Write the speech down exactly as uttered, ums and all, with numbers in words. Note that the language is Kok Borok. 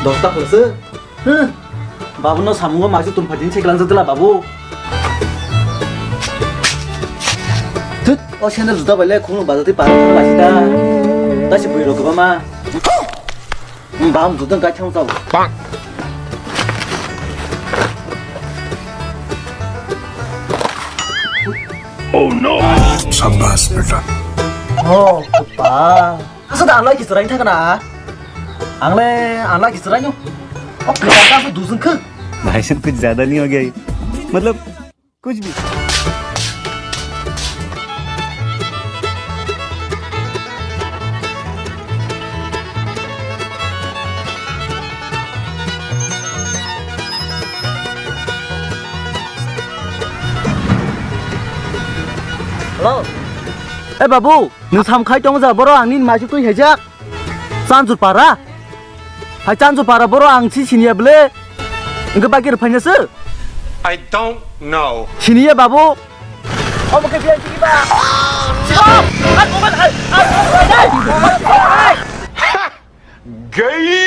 Dosta khorokse. Huh. Babu no samungo masu tum phajin se klang jatla babu. Tut, o sandal juta bai le khulung bazati pa ma sita. Ta si bui rok ba ma. Bam juta ka chang sa. Oh no. Shabash beta. Oh, pa. Asa da anlai kisra thakna. Angle anlai kisra no. O kisa ka su dusung khuk. भाई साहब कुछ ज्यादा नहीं हो गया ये? मतलब कुछ भी। Hello. Eh babu, nwng sam khai tong ja boro ang nini maisuk twi haijak. Chanchur para. Hai chanchur para boro ang si siniya ble. Engke bakir phaina se. I don't know. Siniya babu. Omo ke biya sini ba. Sibo. Hai mobile hai. Hai mobile hai. Gay.